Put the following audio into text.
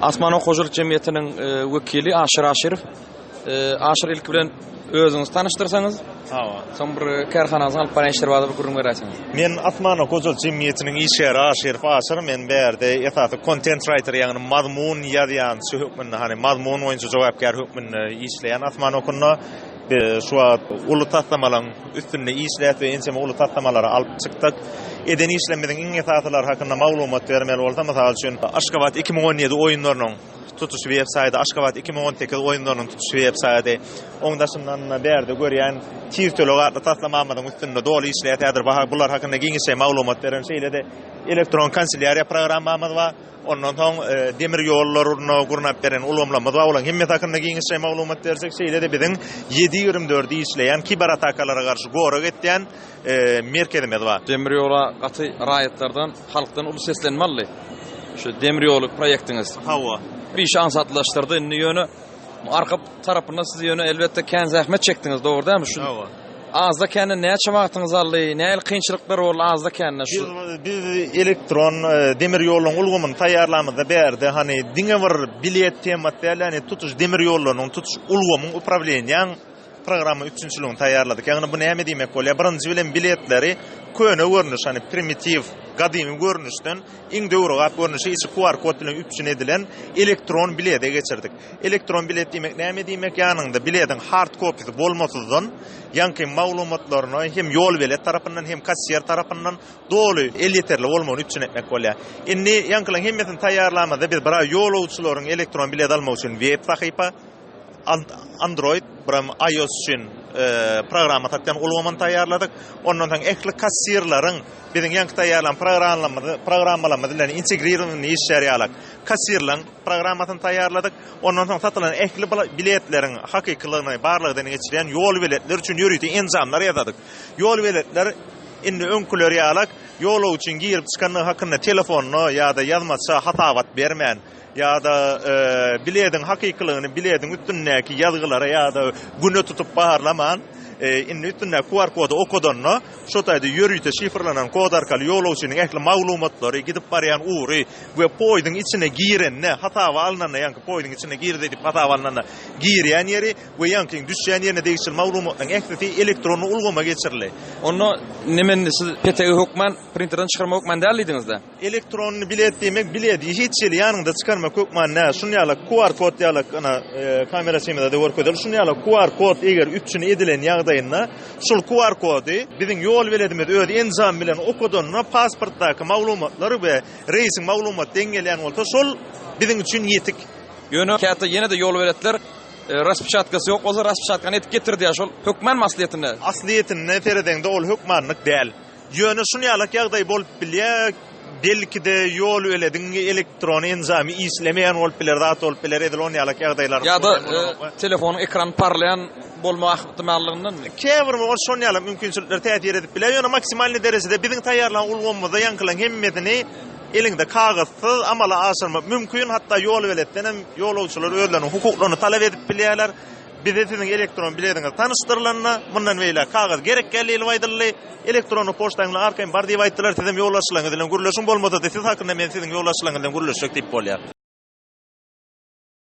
Asman ok hojalyk jemgyýetiniň wekili Aşyr Aşyrow. Aşyr ilki bilen özüňizi tanyşdyrsaňyz. Hawa. Soň bir kärhanaňyzyň alyp barýan işleri barada bir gürrüň beräýseňiz. Men Asman ok hojalyk jemgyýetiniň işgäri Aşyrow Aşyr. Men bärde esasy content writer ýagny mazmun ýazýançy hökmünde, hany mazmun boýunça jogapkär hökmünde işleýän Asman okunda. Biz şu wagt uly taslamalaryň üstünde işläp we ençeme uly taslamalary alyp çykdyk. Eden işlerimiziň iň esasylary hakynda maglumat bermeli bolsa, mysal üçin, Aşgabat 2017 oýunlarynyň tutuş web saýty, Aşgabat 2018 oýunlarynyň tutuş web saýty, oň daşyndan bärde görýän Tiz töleg atly taslamamyzyň üstünde doly işleýäs häzir bular hakynda giňişleýin maglumat bererin. Şeýle-de elektron kanselýariýa programmamyz bar. Ondan soň demir ýollaryny gurnap beren ulgamlarymyz bar. Olaryň hemmesi hakynda giňişleýin maglumat berjek. Şeýle-de biziň 7/24 işleýän kiberatakalara garşy gorag etýän merkezimiz bar. Demir ýola gaty raýatlardan, halkdan uly seslenme aldy. Şu demir ýoly proýektiňiz. Hawa. Bir işi aňsatlaşdyrdy. Indi ýöne arka tarapynda siz ýöne elbetde kän zähmet çekdiňiz, dogry dälmi? Şu Hawa. Azda kände näçe wagtyňyzy aldy? Nähili kynçylyklar boldy azda kände şu? Biz elektron demir ýolunyň ulgamyny taýýarlamyzda bärde hany diňe bir bilet temasy däl, ýagny tutuş demir ýollarynyň tutuş ulgamyň uprawleniýaň programma üpjünçiligini taýýarladyk. Ýagny bu näme diýmek bolýar? Birinji bilen biletleri köne görnüş, hany primitiw, gadymy görnüşden iň döwrebap görnüşe içi QR kod bilen üpjün edilen elektron bilede geçirdik. Elektron bilet diýmek näme diýmek? Ýanyňda bilediň hard kopisi bolmasyzdan, ýaňky maglumatlaryna hem ýolbelet tarapyndan, hem kassier tarapyndan doly elýeterli bolmagyny üpjün etmek bolýar. Indi ýaňkylaryň hemmesini taýýarlamazda biz bir ýolagçylaryň elektron bilet almak üçin web sahypa, Android, birem iOS üçin programma satýan ulgamyny taýýarladyk. Ondan soň ähli kassirleriň biziň ýaňky taýýarlan programmalarymyz bilen integrirowanyny işlär ýalak kassirleriň programmasyny taýýarladyk. Ondan soň satylan ähli biletleriň hakykylygyny barlagdan geçirýän ýolbeletler üçin ýörite enjamlar ýasadyk. Ýolbeletler indi öňküler ýalak ýolagçyň girip çykandygy hakynda telefonda ýa-da ýazmaça hasabat bermän, ýa-da bilediň hakykylygyny bilediň üstündäki ýazgylara ýa-da güne tutup barlaman, indi üstündäki QR kody okadanda, şo taýda ýörite şifrlenen kod arkaly ýolagçynyň ähli maglumatlary, gidip barýan ugry we poýzuň içine girende, hasaba alnanda, ýaňky poýzuň içine girdi diýip hasaba alnanda girýän ýeri we ýaňkyň düşýän ýerine degişli maglumatlaryň ählisi elektron ulgama geçirildi. Onda neme indi siz petegi hökman printerden çykarmak hökman däl diýdiňiz-dä? Elektronny bilet diýmek biledi hiç hili ýanyňda çykarmak hökman däl. Şun ýaly QR kod ýaly ana kameraçymyzada görkezeli. Şun ýaly QR kod eger üpjün edilen ýagdaýynda şul QR kody biziň ýol beledimiz öz enjamy bilen okadanda pasportdaky maglumatlar we reýsiň maglumaty deň gelýän bolsa şol biziň üçin ýetik. Ýöne käte ýene-de ýol beletler raspeçatkasy ýok bolsa raspeçatkany edip getir diýýär. Şol hökmanmy aslyýetinde? Aslyýetinde seredeňde ol hökmanlyk däl. Ýöne şunýalak ýagdaý bolup bilýär, belki-de ýolbelediň elektron enjamy işlemeýän bolup biler, zat bolup biler, edil onýalak ýagdaýlar. Ýa-da telefonyň ekrany parlaýan bolma ähtimallygyndanmy? Käbir ol şonýalak mümkinçilikler täsir edip bilýär, ýöne maksimalnyý derejede biziň taýýarlan ulgamymyzda ýaňkylaryň hemmesini eliňde kagyzsyz amala aşyrmak mümkin, hatda ýolbeletden hem ýolagçylar özleriniň hukuklaryny talap edip bilýärler. Bize siziň elektron bilediňiz tanyşdyrylanda, mundan beýläk kagyz gerek däl diýlip aýdyldy. Elektronly poçtaň bilen arkaýyn bar diýip aýtdylar. Sizem ýolbaşçylaryňyz bilen gürleşiň, bolmasa-da siz hakynda men siziň ýolbaşçylaryňyz bilen gürleşjek diýip bolýar.